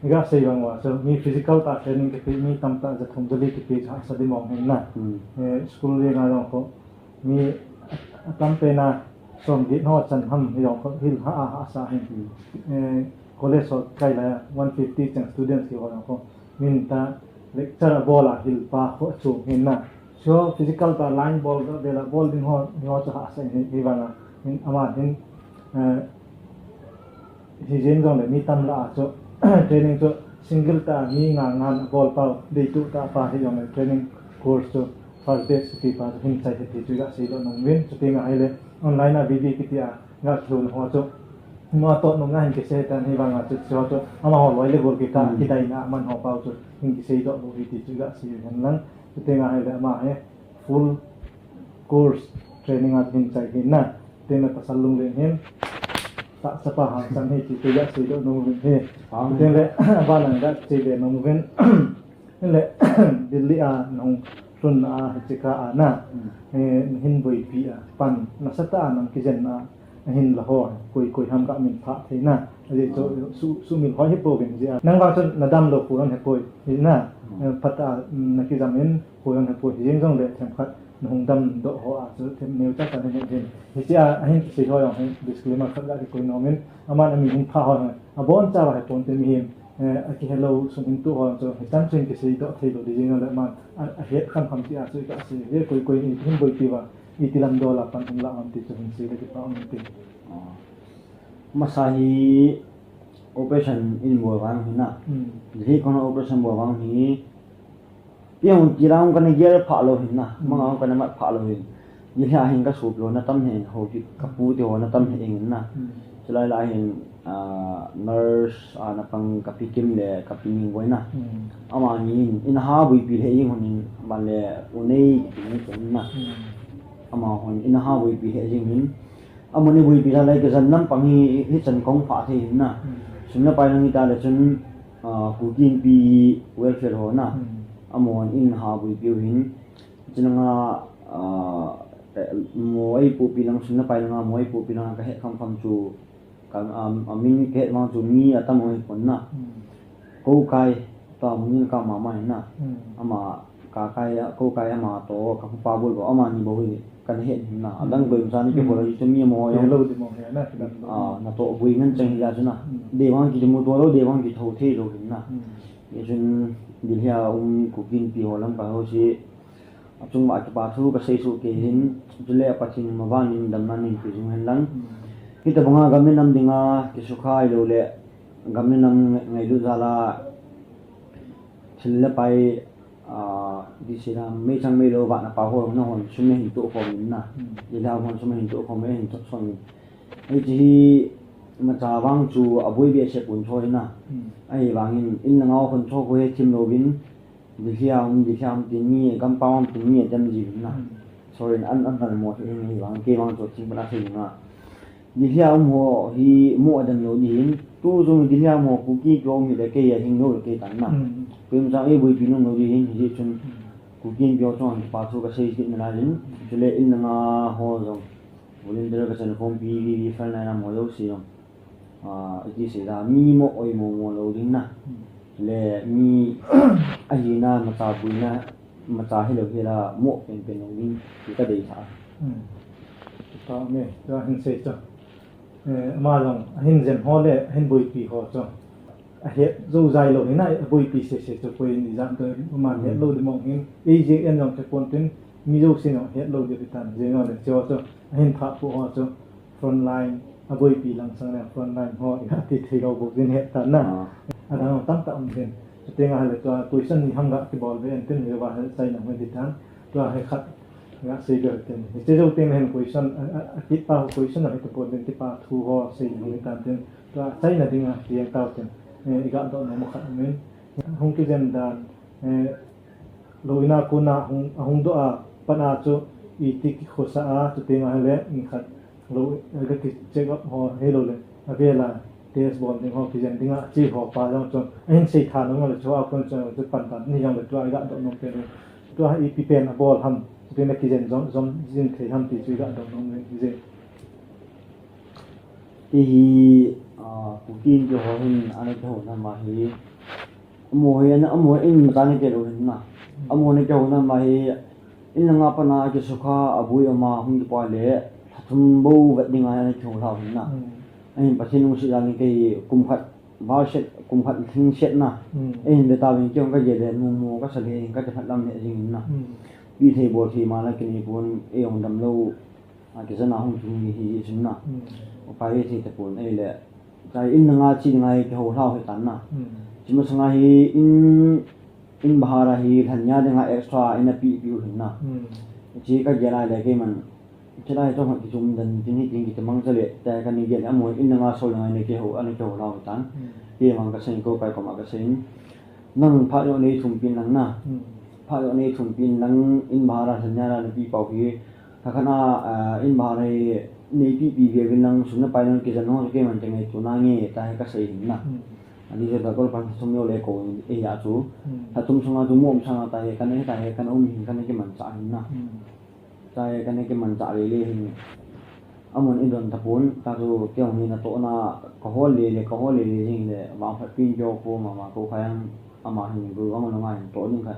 Ga sei bang uva chu, mi physical tah training kipe, mi tamtah ja thum ja li kipe chu hahsa ding mong hin na. Hmm. Eh, school veng a jong khu, mi a, atam pen a som get ho chan ham hi jong khu, hil ha a hahsa hin. Hmm. Eh, college ho kai la, one fifty chang students hi ho jong khu, min ta lecture a bol a hil pa khu chu hin na. So physical tah line bol, bel a bol ding ho, hi ho chu hahsa hin, hi vang a, hin, ama hin, eh, Hijeng jongle mi tam lah a chu training chu single tah a mi nga nga na bol pau, deitu tah pa hijong le training course chu first batch kiti pa chu hin chai kiti chu ga sei doh nom uvin, chuti nga hile online a V B kiti a ga kihou na ho chu mo to nom nga hin kisei tan hi vang a chu chu chu amaho loi le gol kiti a Hmm. kidai na man ho pau chu hin kisei doh lou hi ti chu ga sei hen lang, chuti nga hile ama hi full course training a hin chai hin na. Tin le pasal lunglen hin. Tahsa pa hangsan hi ti tu ya sei doh nom uvin hi. Amen. Tin le, ba lang da sei le nom uvin. Tin le, Delhi a nahung lhun a, hiche kah a na. Hmm. Eh, hin boipi a, pan, nasatah a nang kijen a, ahin la ho, koi, koi ham ka min pha thei na. Ajeh chu, Hmm. su, sumil hoi hi pouvin jeh a. Nang vang chu nadam lou khu nang he poi, hi na. Hmm. Eh, phat a, mm, na kijam in, khu nang he poi, hi jeng jongle, themkhat, nahung damdoh ho a chu themneo cha cha nahet hin. Hiche a, ahin kisei ho jong hin disclaimer khat ga kikoi nom in, aman ami hung pha ho hin. Abon cha va heponte mihem, eh, akihelou sung hin tu ho jong chu, hichan chu hin kisei doh thei lou ding jing le aman, a, ahet kham kham ti a chu ka sei, he koi koi in hin boipi uva, iti lam dol a pan hung la ham ti chu hin sei le kipa um ti. Ah. Masa hi operation in bol vang hi na. Hmm. Hi kona operation bol vang hi, Kei hung ti lang kana gel pha lou hin na, Hmm. manga hung kana mat pha lou hin. Ni hia hin ka supi ho na tam hin, ho ki ka pu ti ho na tam hin na. Hmm. Chulai lai hin, ah, nurse, ah, na pang ka pi Kim le ka pi Ning boi na. Hmm. Ama ni hin, in ha bui pi he ing hun in, ban le u nei ki pi ni na. Hmm. Ama hun, in ha bui pi he ing hin. Amani buipi jat lai kijen lampang hi, hichan kong pha thei hin na. Hmm. Sum le pai lang hita le chun, ah, Kuki Inpi welfare ho na. Hmm. Amahon in ha buipi u hin. Chulanga, ah, eh, mo ei pupi lang sum le pai langa mo ei pupi langa ka het kham kham chu ka, um, amin ka het vang chu mi atam ho hi pon na. Hmm. Ko kai, tua mun ka mama hin na. Hmm. Ama ka kai a, ko kai ama to, ka pu pa bol bol, ama ni bol hi, kan het hin na. Hmm. Adang boi sa ni ke Hmm. bol hi chu mi mo Ke yo. lo di mo he na, ke dan lo. Ah, na to bui ngan chang hi ya chu na. Hmm. De wang ki mu to lo, de wang ki tho thei lo hin na. Hmm. Ye chun Delhi a um Kuki Inpi ho lam ka ho si. Achung ma kipa thu ka sei suh kei hin, chule a Pathen in mavang in damna neipeh jing hen lang. Hmm. Hitabanga gam le nam dinga kisukha ahilou le, gam le nam ngailut jal a, thil le pai, ah, di sei dam, meichang meilou vahna pa ho nahon sum nahin toh khom in na. Hmm. Ila hon sum nahin toh khom, nahin toh khom in. Hiche hi, Imacha vang chu aboi behseh pon chu hina. Hmm. Ahivangin in le nga ho khun chu khu hethim louvin, Delhi a um, Delhi a um tin mi, gampam a um tin mi adem jiuvin na. Hmm. Sorry, an, an, an mo hi, hi vang, kei vang chu thim bana sei na. Delhi a um ho hi mo adem lou ding hin, tu jong Delhi a um ho Kuki keu um hi le kei a hing lou le kei tan na. Hmm. Kei um chang ei boipi nom lou ding hin, hijeh chun Hmm. Kuki keu chun pa thu kasei kit na lai in, chule in le nga ho jong volunteer ka chan khom pi, pi, pi, frontline a mo lou si jong. Ah, iti sei la, mi mo oi mo mo lou ding na. Hmm. Le mi ahina, macha buina, macha hilou hila mo pen pen lou ding, ti ka dei tha. Hmm. Ka me, ka hin sei chu. Eh, ama jong, ahin jen ho le, ahin boipi ho chu. Ahet jou jai lou hina, aboipi sese chu, koi in ijat doi, ama Hmm. het lou ding mong hin. Ei jeng en jong kei pon tin, mi jousen jong het lou ding hitan, jeng jong le, chu chu, ahin phah pu ho chu. Frontline, aboipi lang sang le frontline ho, iga ti thei lou bou din het tan na. Ah. Adang tamtah um din. Chuteng ahile tua question ni ham ga kibol ve en tin, hiva he chaina hung di tan. Tua he khat ga sei ve tin. Hiche jou teng le hin question, a, a, a kit pa ho question a hi tu po din ti pa thu ho sei hung di tan tin. Tua chaina dinga ti ang tau tin. Eh, iga doh nom khat um in. Hung kijen dan, eh, Lou ina kona hung, ahung doh a, pan a chu iti kikhosa a, chuteng ahile, in khat lou, eh, ka ki check up ho, hilou le, avel a test bol ding ho, kijen ding a, chi ho pa jong chun, ahin sei tha nung le, chu a kon chun, chu pan tan, ni jong le, tua iga doh nom pen, tua ipi pen abol ham, chuteng le kijen jom, jom jin thei ham ti chu iga doh nom le, kijen. Ti hi, ah, Kuki in keiho hin, ana kihou na ma hi, Amaho hi, amaho in mata na kei lou hin na. Hmm. Amaho na kei hou na ma hi, in langa pat na kisukha aboi ama hung kipa le, lha thum bou vet dinga ana kihou lhau hin na. Hmm. Ahin Pathen lungset jal in kei kum khat, val set, kum khat lhing set na. Hmm. Ahin ve tauvin kei hung ka gel le, mumu ka sa le, ka kiphat lam le jing hin na. Hmm. Pi thei bol thei ma na kinei pon, ei hung dam lou. A, kijana hung tung hi, hi, hi, chun na. Hmm. Upai hi thei tapon, ei le. Chai in langa chi dinga hi kihou lhau hi tan na. Hmm. Chi masanga hi in, in bahar a hi lhanya dinga extra in api, pi u hin na. Hmm. Chi ka gel a le keiman. Chi lai chong ha kichum dan tin hi tin kitimang cha le. Chai ka ni gel amaho in langa so dinga in kihou, ana kihou lhau hi tan. Hmm. Keimang ka sei ko kai koma ka sei. Nang phat joh nei thum pin lang na. Hmm. Phat joh nei thum pin lang in bahar a lhanya na pi pau hi. Lha khat a, ah, in bahar a hi neipi pi ve vin lang sum le pai lang kijen ho chu keiman kei ngaito na nge ta hi ka sei hin na. Hmm. Ani je da kol pan thum joh le ko in ei a chu. Hmm. Lha thum sunga chu mo um sang a ta hi ka nei ta hi ka na um hin ka na kimanchah hin na. Hmm. Chai ka na kimanchah le le hin. Amahon i don tapon, ta chu kei hung hi natoh na ka hol le le, ka hol le le jing le, vangphat pin keo ko mama ko kha jang ama hin gu vang lo ngai toh ding kha.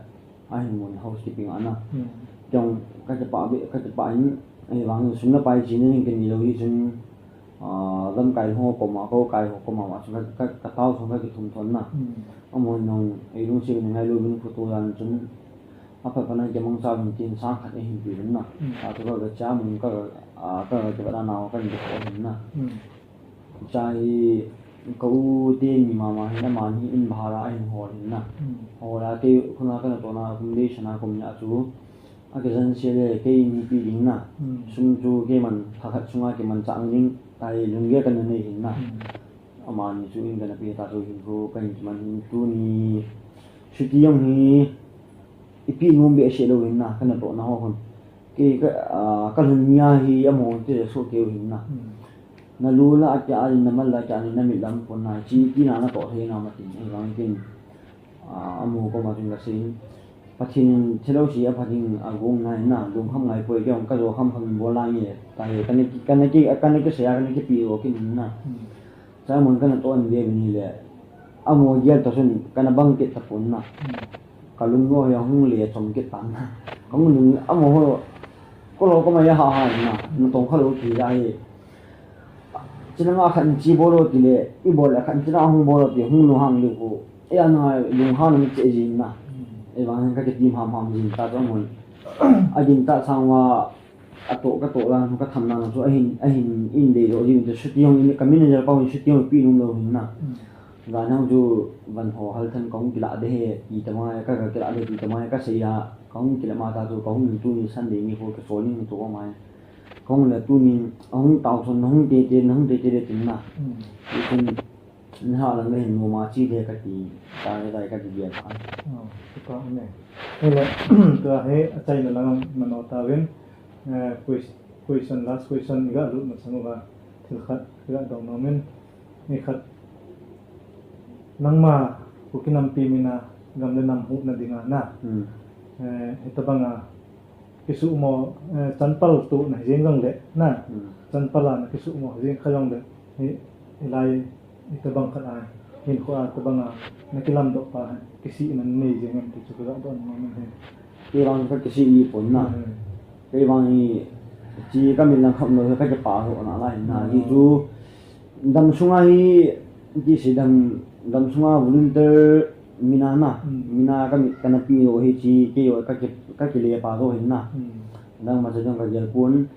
Ahin mun housekeeping ana. Hmm. Kei hung ka kipah be, ka kipah in, ahivang sum le pai chi na jing kei ni lou hi chun, ah, lamkai ho koma, ko kai ho koma, ma chun ka, ka, ka tao chun ka kithum thon na. Hmm. Amahon jong, ei lungset in ngailu vin phutu jan chun, aphat phat na kei mangcha vin tin sang khat eihin pe vin na. Hmm. Ta chu ka, ka cha mun ka, ah, ka, ka, ka, ka, na, ka, ka, ka, ka, na. Hmm. Chai ka u te ni mama hin amani in bahar a ahin hol hin na. Hmm. Hol a kei khun a ka natoh na kum dei sana kum nia chu. A kijen se le kei in pi ding na. Hmm. Sum chu keiman lha khat sunga kimanchah ding. Chai lunggel ka na nei hin na. Hmm. Amani chu in ka na pe ta chu hin ko ka hin kiman hin tuni. Chuti jong hi ipi nom behseh lou hin na, ka natoh na ho khun. Kei ka, ah, ka lhun nia hi amaho te so keu hin na. Hmm. Na lu la a kia in, na mal la a kia in, na mit lam pon na, chi ti na natoh thei na ma tin, ei vang tin. Ah, amaho koma chun ka sei in. Pathen in thilou si a Pathen in agong na hin na, lungkham ngai poi kei jong ka jo kham kham in bol la nge, ta hi ka na ki, ka na ki, ka na kisei a, ka na kipe o kin hin na. Hmm. Chai mun ka natoh in ve vin le. Amaho gel ta chun ka na bang kit tapon na. Hmm. Ka lung no hi ahung le chom kit tan na. Ka hung lung amaho ko lo ko ma ya ha ha na. Na tong kha lou ti ja hi. Chi na nga khat chi bol lo ti le. I bol le khat chi na hung bol lo ti hung lung hang lou ko. E ana lung hang mi che jin na. Hmm. Ei vang ka kitim ham ham jin ta to mun. A jin ta sang wa Atoh, ka toh dan, ka tham dan chu ahin, ahin in dei doh jing, chuti jong in, ka manager pa hin chuti jong pi nom lou hin na. Hmm. Jan jong chu van ho hal than kahung kilah de he, ti ta mai, ka, ka kilah de ti ta mai, ka sei a, kahung kilah ma ta chu, kahung in tuni Sunday ni ho ka sol in tu ma. Hung le tunin, ahung tao son, hung tete, hung tete le tin na. Hmm. Tin, na ha lang le hin mama chi le kati, ta le tai kati dia ta. Oh, kipa ne. Hele, tua he, achaina lang mano ta ven. Eh, ques-, question, last question, iga lut masang uva, thil khat, iga dong nomin. Ni khat, nangma Kuki nampi mina gam le nam huhna dinga na. Hmm. Eh, hitabanga kisuhmo, eh, chanpal tuhna hijeng jongle na. Hmm. Chanpal a na kisuhmo hijeng kha jongle. Hi, hilai, hitabang khat a, hinkho a tabanga na kilamdoh pa, kisihna nei jeng em ti chu kaga don nomin he. Kei vang ka kisih ji pon na. Hmm. Kei vang hi, chi ka min lang kham lo hi ka kipah ho na lai na. Hmm. Hi chu, dam sunga hi, ti si dam, dam sunga volunteer mina na. Hmm. Mina ka mi, ka na pi lo hi chi, kei yo ka ki, ka kile pa lo hin na. Hmm. Dang ma cha jong ka gel pon.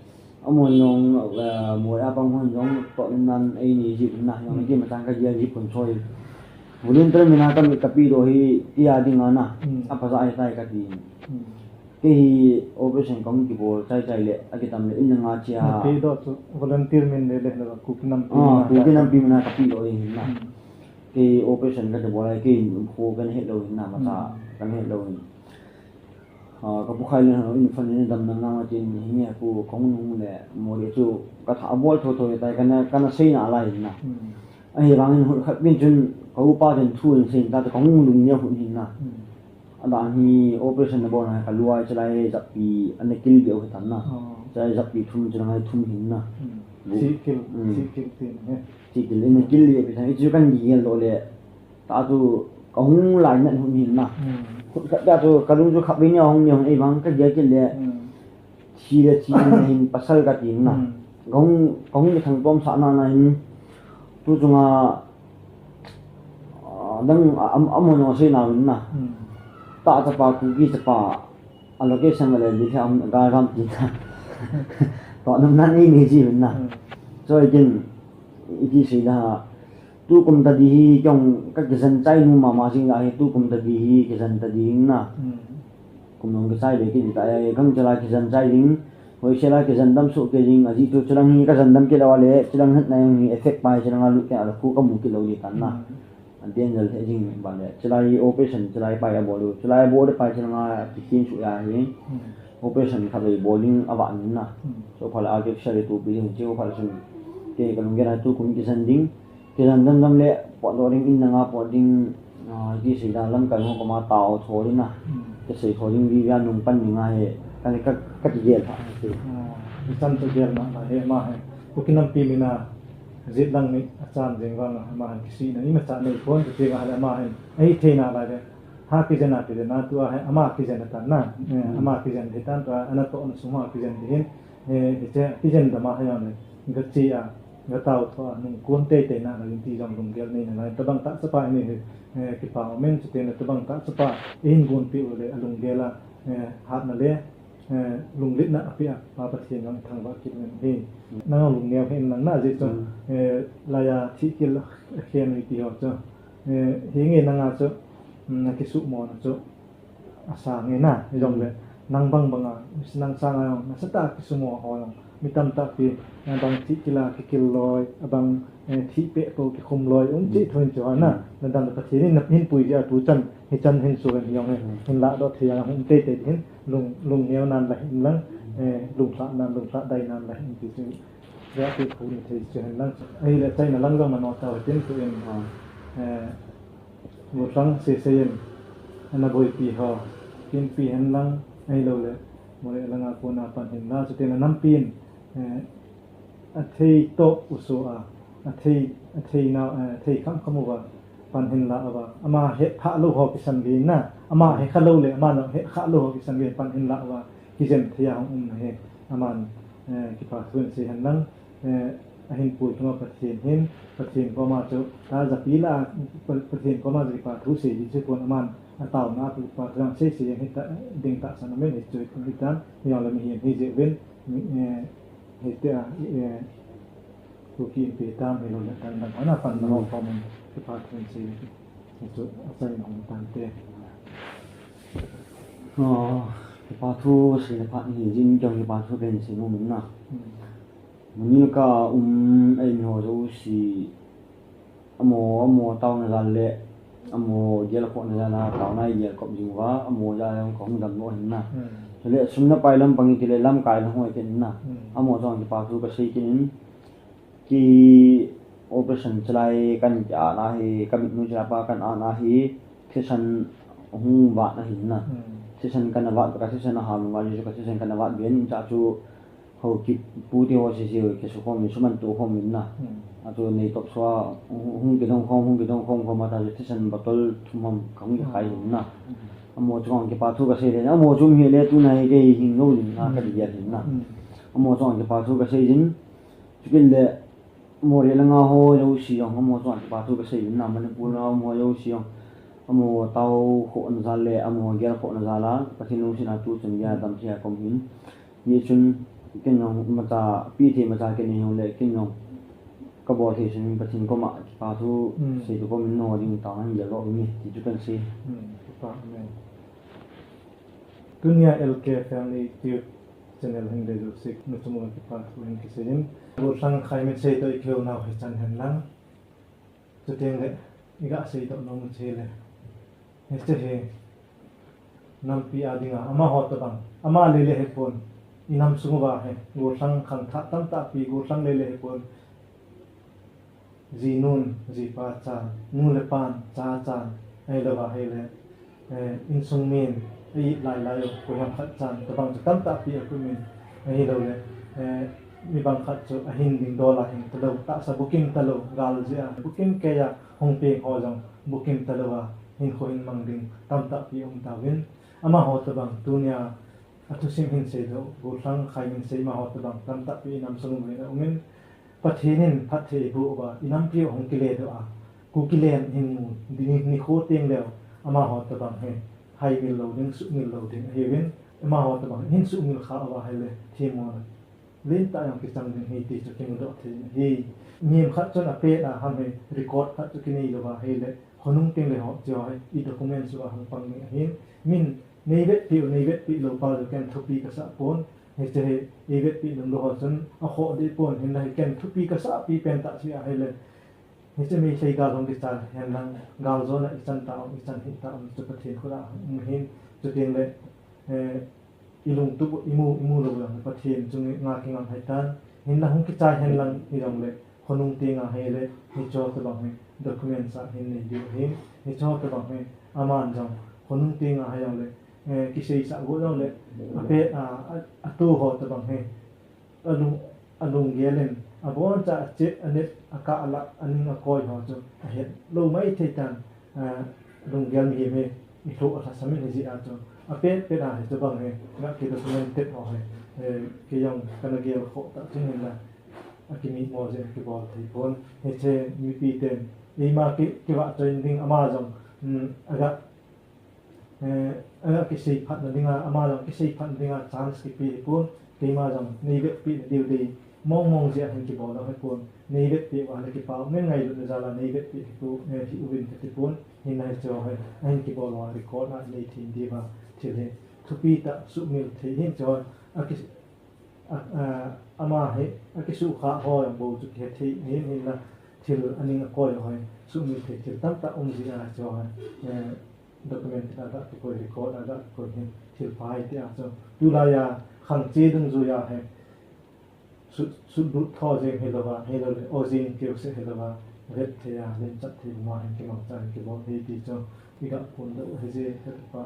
Amahon jong, eh, moi a pang hon jong, toh in nan ei ni ji pon na, jong Hmm. ki ma chang ka gel ji pon choi. Volunteer mina ka mi ka pi lo hi, ti a ding a na. Hmm. A pa za ai tai ka ti. Hmm. Kei hi operation kong kibol chai chai le, akitam le in nga chia. Na pi do chu volunteer min le le na Kuki nampi Ah, mina Kuki ta. Nampi mina ka pi lo hi na. Hmm. Kei operation ka te bol ai, kei khu kan het lo hi na, ma ta Hmm. kan het lo hi. Ah, ka pu khai le na, in fan ni dam na na ma tin hi nge ku kong nung le, mo le chu ka tha bol tho tho le tai ka na, ka na sei na lai na. Hmm. Ahi vangin hut khat min chun ka upa ten thu in sei ta, ka hung lung ne hut hin na. Hmm. Ada hi operation na bol na ka luai chalai japi ana kil bia u tan na. Oh. Chalai japi thum chalai thum hin na. Hmm. Bu- Sikil, Hmm. sikil tin he. Sikil in kil bia pi tan. Ichu kan gel lo le. Ta tu ka hung lai na hung hin na. Hmm. Khut khat da tu ka lung chu khap bia ni hung ni hung ei vang ka gel kil le. Hmm. Chi le chi in hin pasal ka tin na. Hmm. Ka hung, ka hung ni thang pom sa na na hin. Tu chunga, ah, dang, ah, am, amahon jong sei na vin na. Hmm. Ta chapa, Kuki chapa, a location ma le, di kha am, ga gam ti ta. To nam nan ei ni ji vin na. Hmm. So, ikin, iti sei da, tu kum ta di hi, kyong ka kisan chai nu mama jing da hi, tu kum ta di hi, kisan ta di na. Hmm. Kum nung kichai le kiti ta, eh, gangchela kijan chai ding, hoisela kijan dam soh kei ding, ajeh chu chulang hi kajan dam kit lou le, chulang hetna jong hi effect pai, chulang a lut kei a khu kamu kit lou ding tan na. Hmm. An tien jal the jing ba le, chulai operation, chulai pai abol u, chulai abol pai chulang a pikin su ya hi. Hmm. Operation khat le bol ding ava nin na. Hmm. So phala artificial tu pi ding, chu phala sun. Kei ka lunggel a tu kum kijan ding, Kijan dam dam le, pot doh ding in nanga pot ding, ah, ti sei da lamkai ho koma tao tho ding na. Hmm. Kisei tho ding vi via nung pan ding a he, ka, ka, ka ti gel pha. Ah, ichan chu gel na, na he ma he. Kuki nampi mina, jet lang ni, achan jeng vang a, ma he kisihna, ima cha nei pon, ti vang a le ma he. Ei thei na lai le, ha kijen a kijen a tu a he, ama kijen a tan na. Eh, Hmm. ama kijen he tan tu a, ana toh na sum a kijen he. Eh, hiche, kijen dam a he a le, ga che a, ga tao tho a, nung kon tei tei na, na in ti jong lunggel nei na, na, tabang tah chapa nei, eh, kipa umin, chuteng le tabang tah chapa, in gon pi u le, alunggel a, eh, hatna le, eh, lunglitna api a, Pa Pathen jong thangvah kit umin hi. Nang lungneo hi in lang na ji chu, Hmm. eh, laiya thihkil a khen u ti ho chu, eh, hi nge nanga chu, mm, na kisuhmo na chu, Asa nge na, ijong le, nang bang bang a, nang sanga jong, nasatah a kisumo ho jong, mi tamtah pi, eh, bang thihkil a kikil loi, abang, eh, thihpeh po kikhum loi, um cheh tho in chu ha na, Mm. na dam le Pathen in na hin pui jeh a tu chan, hichan hin su hin jong hin, Mm. hin ladoh thei a hung tei tei hin, lung, lungneo nan la hin lang, eh, lunglhah nan, lunglhah dai nan la hin ti chu. Jati khu ni thei chu hen lang. Ahile China lang jong mano tau hitin tu in. Ah. Eh, Mutlang sese in. Ana boipi ho. Kinpi hen lang. Ahilou le. Mole langa kona pan hin la. Chuteng le nampi in. Eh, athei to uso a. Athei, athei na, eh, athei kham kham uva. Pan hin la uva. Ama he kha lou ho kisan vin na. Ama he kha lou le. Ama no he kha lou ho kisan vin pan hin la uva. Kijen thei a hung um na hi, aman, eh, kipa thu in sei hen lang, eh, ahin pui thuma Pathen hin, Pathen koma chu, ta japi la, Pa-, Pathen koma chu kipa thu sei di chu pon aman, ataona a kipa thu jong sei sei jeng hi ta, ding tahsan amen hi chu hi tan, hi jong le mihem hi jeh uvin, mi, eh, hi te a, eh, Kuki Inpi tam hilou le dang dang ana pan na ho khom in kipa thu in sei di chu, achaina hung tan te. Oh. Kipa thu sei le phat hi jin keu kipa thu ken sei nom in na. Hmm. Manila ka um ei mi ho jouse amo, amo taona jal le, amo gel khohna jal a taona i gel kop jing uva, amo jal a jong ka hung damlou ahin na. Hmm. Chule sum le pai lampang i ti le lamkai lang hoi ken na. Hmm. Amo jong kipa thu ka sei ken in, kei operation chalai kan ki ana hi, ka mitmu chalai pa kan ana hi, thisan hung vat ahin na. Hmm. Thisan kana vat, ka thisan a ham ma ju ka thisan kana vat ben cha chu Haokip pu te ho sese ho kisukhom in, suman tohkhom in na. Hmm. Achu nei topsua, hung, hung kidong khom, hung kidong khom khom a ta chu thisan bottle thum ham ka hung kikhai in na. Hmm. Amo chunga kipa thu ka sei le, amo chu um hih le tuna hi kei hing lou ding na ka Hmm. ti dia in na. Hmm. Amo chunga kipa thu ka sei jin. Chukit le, Moreh langa ho jouse jong, amo chunga kipa thu ka sei in na, Manipur langa um ho jouse jong. Amo tao khohna jal le, amo gel khohna jal a, Pathen lungset a tu chun gel a dam thei a ka um hin. Hichun, ken jong imacha, pi thei imacha ken nei hung le, ken jong ka bol thei sun Pathen koma kipa thu Hmm. sei tu koma no ding taona hin gel lou ni, ti chu kan sei. Hmm, kipa, amen. Tunia L K Family Tube channel hin le jouse, na chunga kipa thu hin kisei in. Gollhang Khaimit sei toh i kihou nau hi chan hen lang. Chuteng le, i ga sei toh nom u chu le. Hiche hi, nampi a dinga, amaho tobang, ama lele hipon, i nam sung uva hi, gollhang khangthah tamtah pi, gollhang lele hipon, jinun, jipa chan, nu le pan, cha chan, ahilou va hile, eh, insung min, a it lailai u, koiham khat chan, tobang chu tamtah pi a um in, ahilou le, eh, mi bang khat chu ahin ding dol a hin talou, tahsa booking talou, gal jeh a, booking kei a, hung peng ho jong, booking talou a, hinkho hin mang ding, tamtah pi um tauvin, amaho tobang, tunia, a thusim hin sei lou, gollhang Khaimit sei amaho tobang, tamtah pi i nam sung uva hin a um in, Pathen in phatthei eiboh uva, i nampi u hung kile doh a, Kuki len hin mu, ni, nikho teng leu, amaho tobang hi, haimil lou ding, suhmil lou ding, ahiuvin, amaho tobang hin suhmil kha uva hile, themmo lentah jong kichang ding ahi ti chu kimudoh thei ahi. Mihem khat chun apet a ham hi, record khat chu kinei lou va hile, khonung teng le ho, chu hi, i document chu ahung pang ding ahin, min, nei vetpi u, nei vetpi lou pa chu ken thupi ka sah pon, hiche hi, ei vetpi lou lou ho chun, akhoh deh pon, hinla hi ken thupi ka sah pi pen tah chu ahile, Hiche Meitei gal hung kichai hen lang, gal jona i chan tah u, i chan hih tah u, chu Pathen khut a um ahin, chuteng le, eh, i lungtup u, i mu, i mu lou u jong Pathen chunga kingam ahitan, hinla hung kichai hen lang hijongle, khonung teng a hile, hicheho tobang hi, documents a hin nei diu ahin, hicheho tobang hi, aman jong, khonung teng a hijongle, eh, kiseisah got jongle, apet a, a, atu ho tobang hi, Alung, alunggel in, aboncha achep, anep, akah lah, aning akoi ho chu, ahet lou maithei tan, ah, lunggel mihem hi, ilhuh alhasam in hijeh a chu, apet pet a hichu bang hi, ga kidocument tep ho hi, eh, kei jong kana gel khoh tah chun hinla, akimi mo jeh a kibol thei pon, hiche mipi ten, eima ki, kivahchoi ding ama jong, um, aga Eh, aga kiseiphatna dinga, ama jong kiseiphatna dinga chance kipe hipon, keima jong nei vetpeh na diu dei, mong mong jeh a hin kibol lou hipon, nei vetpeh uva le kipa um in, ngailutna jal a nei vetpeh hipon, eh, hih uvin kati pon, hinla hicheho hi, ahin kibol uva record a nei thei diuva, thil hi, thupi tah suhmil thei hin cheho, aki, A, a, ama hi, akisukha ho jong bou chu kihe thei ahin, hinla thil aning akoi ho hi, suhmil thei thil tamtah um jeh a chu hi, eh, document a ga kikoi, record a ga kikoi hin, thil pha ahi tia chu. Tulai a, khang che dungjui a hi, sut, sut lut tho jeng hilouva, hiloule, o jeng keu seh hilouva, vet thei a, lemchat thei ma hin kimangcha hin kibol thei ti chu, i ga phondoh u ahi jeh, ka tupa.